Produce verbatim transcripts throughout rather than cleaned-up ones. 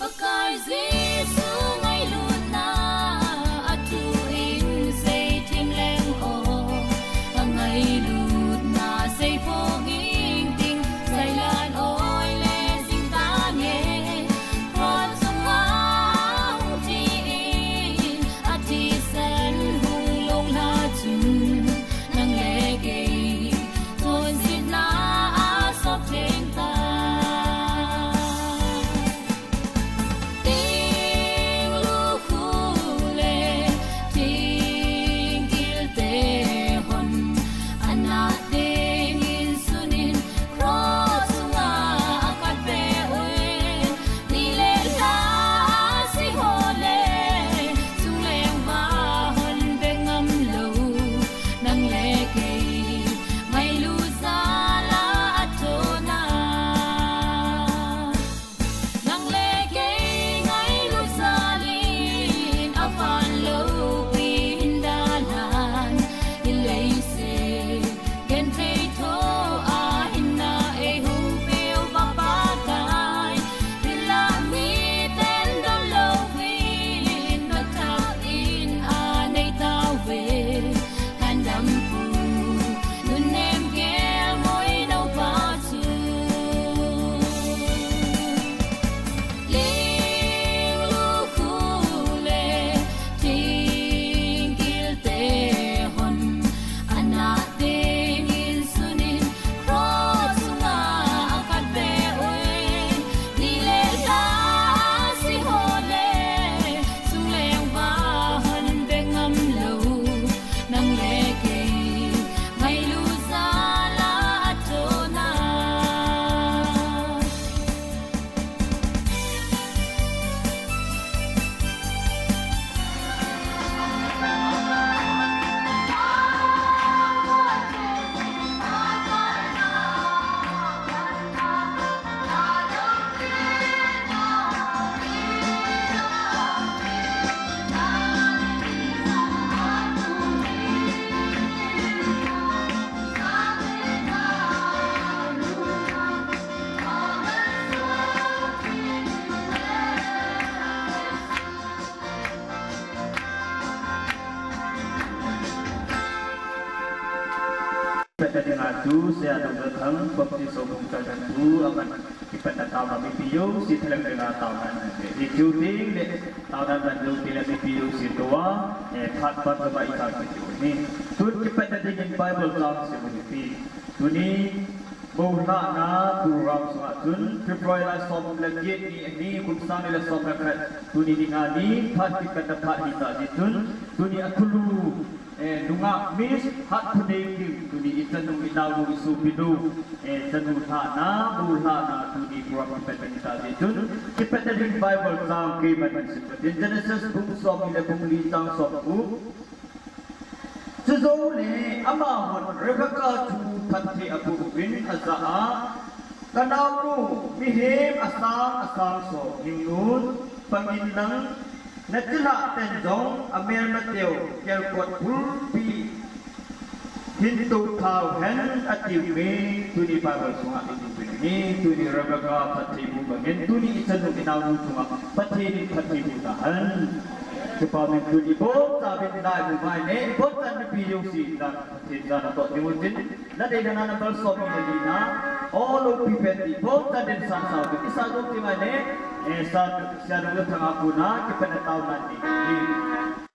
Pakai Jesu ngailutna a thu in sei thim leng o, a ngailutna sei phong ing ting, sailan oi le jing ta nge, cross sunga hung thi in, a thisan hung long lha chun, nang le kei chonsetna a sop lheng ta. Thing lukhu le thing gilte hon a nat dingin sunin, cross sunga a khat be uvin, ni le lha a si ho le sung leng va hon be ngam lou, nang le kei ngailut jal a a thona. Nang le kei ngailut jal in a van loupi hin dalhan, i leiset genthei tho a hinna ei hung peuva Pakai, hinla miten don louvin, phatah in a nei tauve, kan dampu nunnem gel moi nou pa chu. Ling lukhu le thing gilte hon a nat dingin sunin, cross sunga a khat be uvin, ni le lha a si ho le sung leng va hon be ngam lou, nang le kei ngailut jal a a thona. Kipatna dinga chu Sia Dongzathang, Baptist Houbung Church Ganpu, aman kipatna taona mipi jouse thalheng dinga taona ahin pe. Hichu teng le taona aban jou teng le mipi jouse toh a, eh, phat pan joma i chan pe diu ahi. Tun kipatna dingin Bible chang sim u hite. Tuni Bohlahna program sunga chun, February lha som le get ni ahi, kum sang ni le som le khat, tuni ni nga ni, phat kipatna phat hita jeh chun, tuni a thulu, eh, nungah Miss Hatphuneikim, tuni i chanu, i naonu, i sopinu, eh, chanu lhahna, bohlahna, tuni program kipatna hita jeh chun, kipatna ding Bible chang keiman hin sim katin, Genesis bung som ni le bung li chang som gup. Chujou le amahon Rebekah thu phatthei aboh uvin ajah a, ka naonu, mihem asang asang som hing un, pangin nang nachilhah ten jong amelmateu kelkot bulpi hin toh thau hen atiuve, tuni Bible sunga i Ni tuni Rebecca phattheiboh bangin, tuni i chanu i naonu chunga Pathen in phattheiboh tahen. Kipa umin tuni ibonchauvin naimu mai ne, ibonchauvin mipi jouse dan Pathen jana toh ding utin, nadei dan a number som ni le li na, o loupi pen ti ibonchauvin san sao tin, isa loupi mai ne, eh, sa, sia dong thanga puna, kipatna taona nei.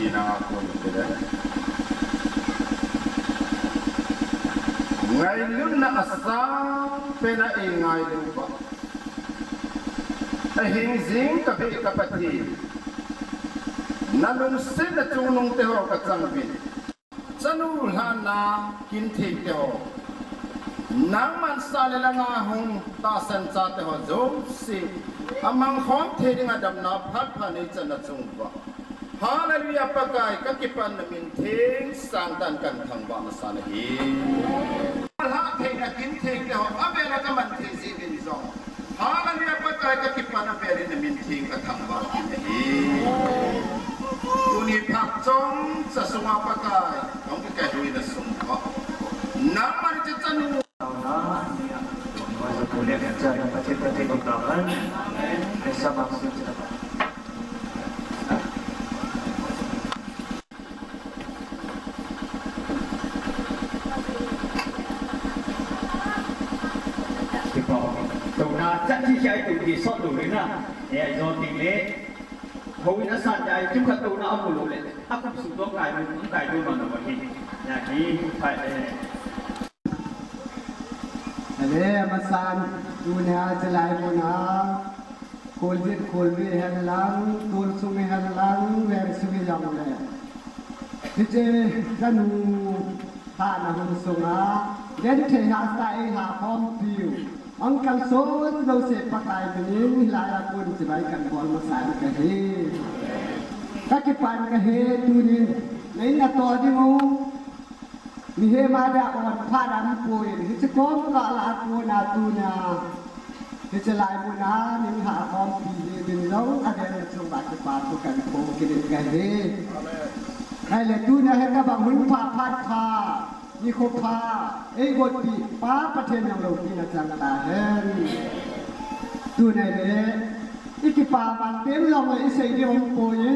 Ina kon tile, ngailutna asang pena eingailu uva, ahing jing kabe ka Pathen, nalungsetna chungnung teho kachang uvin. Chanu lhana kinthei teho, nangman sale langa hung tahsan cha teho jouse, amang khom thei dinga damna phat pha neichanna chung uva, Hallelujah, Pakai, kakipan namin theng sangtah in kathangvah masa nahi. Lha theina kinthei teho, avela kaman thei jeh uvin jong, Hallelujah, Pakai, kakipan avelin namin theng kathangvah kit nahi. Tuni phat chomcha sunga Pakai, nang kikailuina sung uva, nangman hiche chanu Kipah. Tuna chat chi chai tu hi sot tu na. E, jo ting le. Houin asan jai, kimkhat tuna amu lou le. Akum su to kai mu, kai tu man lo hi. Ya ki, kai, eh. Ale, masan, tunia chelai muna. Kholjin kholve hen lang, tolsung hen lang, vengsung hi jong le. Hiche chanu lhana hun sunga, genthei hahsa eilha khompiu, ahung kalson jouse Pakai minin, hilai a kon chibai kabol masa kahi. Kakipan kahi tunin, na in natoh diu. Mihem a dia on phat aum poi, hiche kom kah lah a kona tunia, hiche lai muna, nilhah khompi hi ding jong, avel chunga kipa thu kahin phong kit in kahi. Ahile tunia hi kabang hun pha phat pha, nikho pha, eigot pi Pa Pathen jong loupina chang tahen. Tunia le, ikipa vang tem jong le isei ding um poi.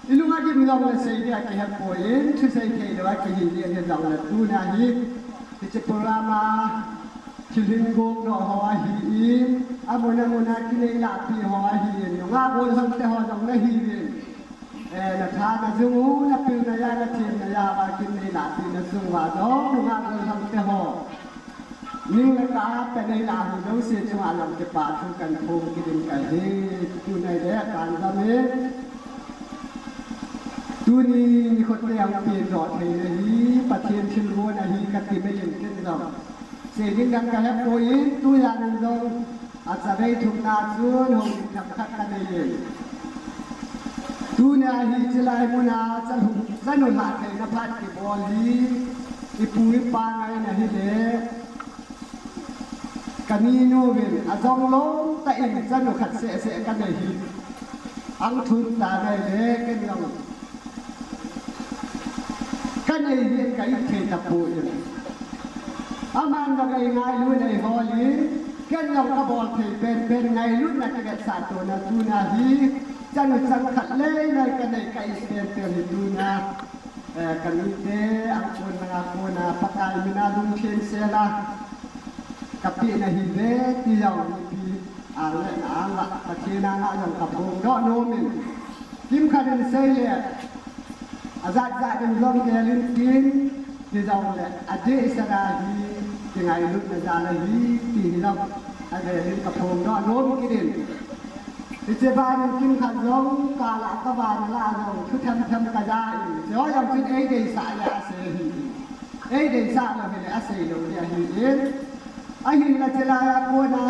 Ilung agim jong le sei dia kihe poi, thusei thei lou a kihi dia hi jong le tunia hi. Hiche program a thil hin gong doh ho ahin, amun amun a kinei lahpi ho ahin, nungah gollhang te ho jong nahiuvin. Eh, natha najung u, napil naya, nathem naya uva kinei lahpi na sung uva jong, nungah gollhang te ho. Ning le kah a panei lah u jouse chunga jong kipa thu kahin phong kit in kahi. Tunai le kan jam e. Tuni nikho te ahung peng doh theina hi Pathen thilgon ahi kati mai in ken jong. Sei ding dang kahe poi, tujan in jong achavei thumna chun houin themkhat kanei in. Tunia hiche lai muna chanu, chanu lha theina phat kibol hi ipu ipa ngaina hile. Kaninu vin, ajong lom tah in chanu khat seh seh kanei hi. Ahung thum ta nai le, ken jong. Kanei hi ka it thei tapoi. Aman jong eingailu in eihol in, ken jong kabol thei pen pen ngailutna kivetsah tona tunia hi. Chanu chang khat lei lei kanei ka it pen pen hi tunia. Eh, kamite, angkon langa kona, Pakai mina lungthim sela. Kapehna hive, ti jong mipi, ang le na ang la, Pathen anga jong kaphong doh nom in. Kimkhat in sei le, ajat jat in jong gel in tin, ti jong le, adeh sela hi, kingailutna jal ahi, ti hi jong, agel in kaphong doh nom kit in. Hiche ban in kimkhat jong, kala kavana lah jong, thu them them kaja in. Hiche ho jong chun eideisah le asei ahi. Eideisah lou hile asei lou ding ahi in. Ahinla hiche lai a kona,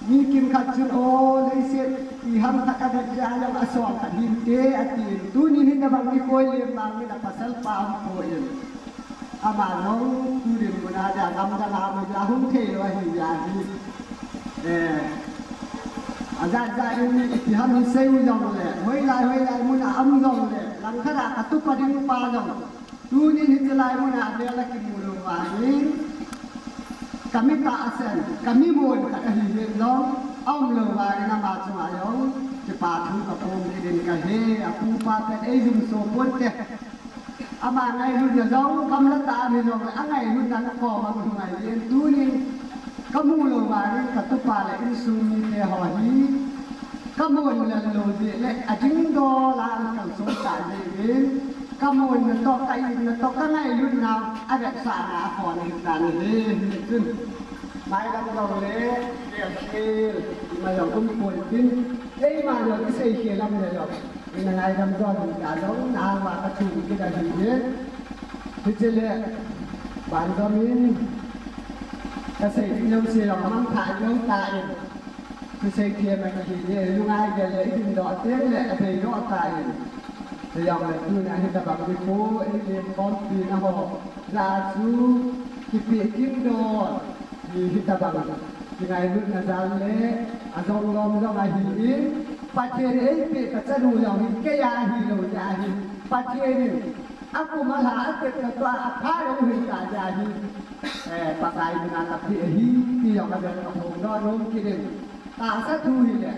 mi kimkhat chun, o, leiset, iham khat avet le alou asol khat hinte, ati in. Tunin hin nabang nikho lem vang in apasal pa um poi. Ama jong, tunin muna dia, gamdang a muna hung thei lou ahi jeh hin. Eh, ajat jat in ipi ham hin sei u jong le, hoilai, hoilai muna um jong le, langkhat a katupa ding pa jong. Tunin hiche lai muna avel a kimu lou vangin, kamit a asen, kamimon khat ahi jeh jong, aum lou vangin ama chunga jong, kipa thu kaphong kit in kahi, apu pa ten eijumso ponte. Ama ngailutna jong, gamla tah a um jong le, angailutna kakom a um ngai jeh in tunin, kamu lou vangin katupa le insung mite ho hi, Ka mon lel lou jeh le, ading dol a ana kalson ta jeh in, ka monna toh, ka itna toh, ka ngailutna, avetsahna akhol ahitan ahi. Chun, mailam jong le, gelkhel, ima jong um pon tin, keima jong kisei khel lam le jong, ina ngaidam jo ding ta jong, nangma ka thum kit ahi e. Hiche le, banjom in, ka sei lou se jong, mangthah lou ta in. Thusei them a kahi le, lungai gel le, i dingdoh teng le, abeidoh ta in. Chujong le tuna hitabang nikho, ei lengkhompi na ho, ja chu, kipeh kingdoh, hi hitabang, kingailutna jal le, ajong lom jong ahi in, Pathen eipeh ka chanu jong hi, kei a hilou jeh ahi, Pathen in, akum alha, atep katoh a, apha jong hin ta jeh ahi, eh, Pakai mina kapeh ahi, ti jong avel kaphongdoh nom kit in. Tahsa thu hile,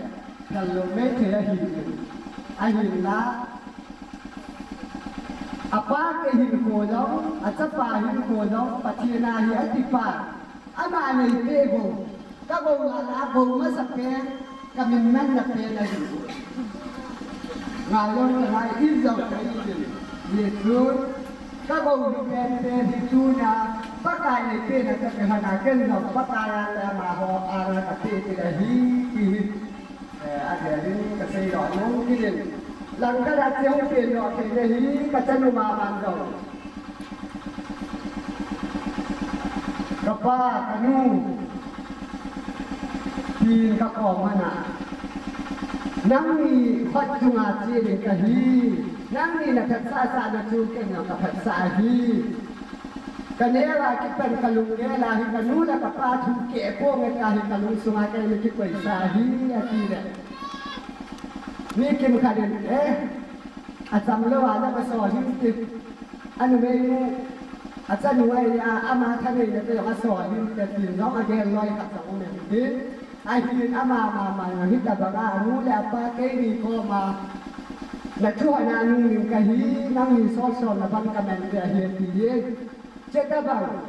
phallou mei thei ahi in. Ahinla, apa kei hinkho jong, achapa hinkho jong, Pathen a hi atipa. Ama neipeh gou, ka gou lala gou masapen, ka min manna pen ahi. Ngai jong ka ngai, it jong ka it in. Hijeh chun, ka gou lou penpen hi tuna, Pakai neipehna ka pe hana ken jong, Pakai a le amaho, ana ka pe kit ahi, ti hi. Eh, avel in kasei doh nom kit in. Langkhat a che hung pen doh thei na hi, ka chanu mama jong. Kapa, kanu, tin kakom mana. Nangni khut chunga che ding kahi. Nangni na phatsah sah na chu ken jong ka phatsah ahi. Ka neo a kipan ka lunggel a hi, ka nu le ka pa thu keh ponge ta hi, ka lungsunga kei na kikoisa hi, ati le. Mi kimkhat in, eh, acham lou a na ka sol hinte. Anumei nu, achanu ahi a, ama thaneina te jong asol hinte, tin jong agel loi khat jong um e hinte. Ahin ama mama jong hitabang a, anu le apa keini koma, na thu ana nung ning kahi, nangni sol sol na bang ka man ve ahi, ati e. Chetabang,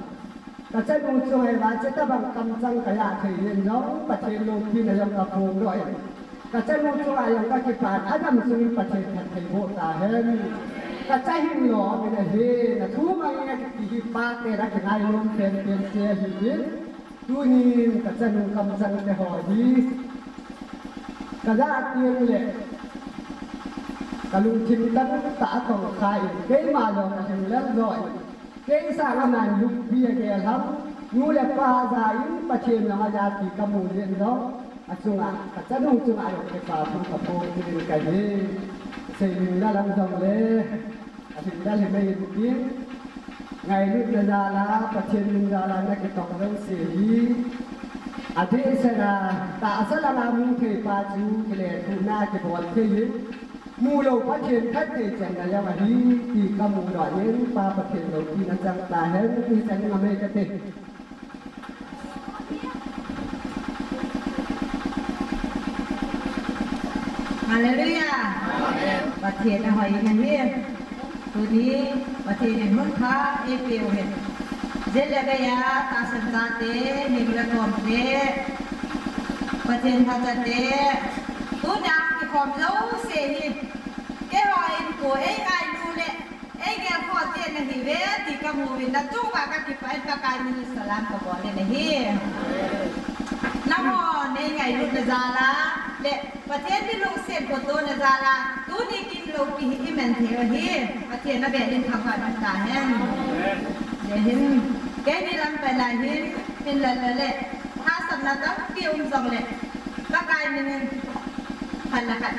ka chanu chunga iva, chetabang kamchang ka ja thei in jong, Pathen loupina jong ka phong doh in. Ka chanu chunga jong ka kipan, adam sungin Pathen phatthei boh tahen. Ka cha hin lom in ahi, na thu mang in ati hi pate na kingailom penpen se ahi in. Tunin ka chanu kamchang te ho hi, ka ja teng le, ka lungthim tamtah atongkha in, keima jong ka hinlel doh in, kei sang aman lungpi agel ham, nu le pa ja in Pathen jong aja ti kamu jeh in jong, achunga, ka chanu chunga jong kipa thu ka phong in kahi, seiling la lam jong le. Ahinla himai in tin, ngailutna jal a, Pathen min jal a na kitong jouse hi, adehset a, tahsa langa mu thei pa chu kilethuhna kibol thei in, mulou Pathen phatthei chenna jong ahi, ti kamu doh in, Pa Pathen loupina chang tahen, ti chan in amai kate. Hallelujah. Amen. Pathen ahoi in ahi. Tuni Pathen in hun pha eipeh u ahi. Jin le geiya tahsan chate, hing le gom te, Pathen phacha te, tuna kikhom jouse hi, keiho in ko ei ngailu le, ei gelkhoh te nahi uve ti kamu uvin, nachung uva kakipah in Pakai min in salam kabol in ahi. Nangho nei ngailutna jal a le Pathen mi lungset phatona jal a tuni kin loupi hi iman thei u ahi. Pathen avel in thangvah in um tahen. Jai Hind. Keini lam pen a hin, hinlah le, hahsatna tampi um jongle, Pakai min in khat le khat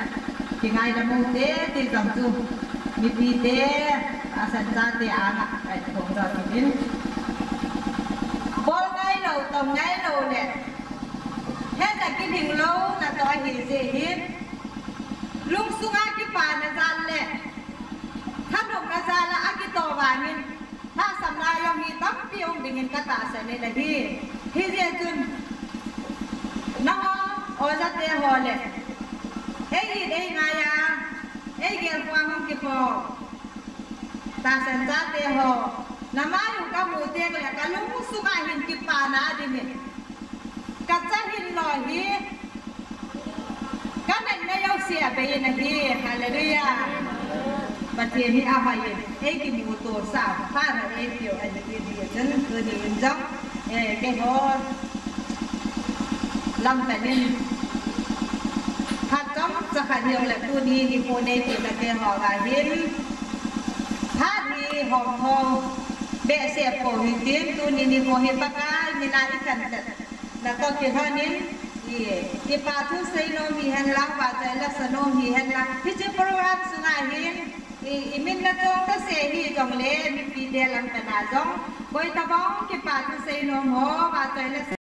kingaidam u hite, ti jong chu, mipi te, tahsan chate anga kahin phongdoh kit in. Bol ngailou, tong ngailou le, hetna kilhing louna toh ahi jeh in, lungsunga kipana jal le, thanopna jal a akitoh vangin, lhahsamna jong hi tampi um dingin katahsan in ahi. Hijeh chun, nangho, oja te ho le, ei it ei ngai a, ei gelkhoh a hung kikhom tahsan chate ho, namai u kamu teng le kalungsunga hin kipana dingin, kacha hin lou hi, kaman na Abei in ahi, Hallelujah. Pathen hi ahoi in, eikimuto sah phat a eipeu ahi ti hi chun tuni in jong, eh, keiho lampan in phat chomcha khat hijongle tuni nikho neipeh na keiho va hin phat hi hom tho behseh pou hitin, tuni nikho hi Pakai mina ikhen tet natoh kilhon in, i, kipa thu seinom hihen lang, vachoi lasa nom hihen lang, hiche program sunga hin, i, imin nachong kasei hijongle mipite lampan a jong koitobang kipa thu seinom ho, vachoi lasa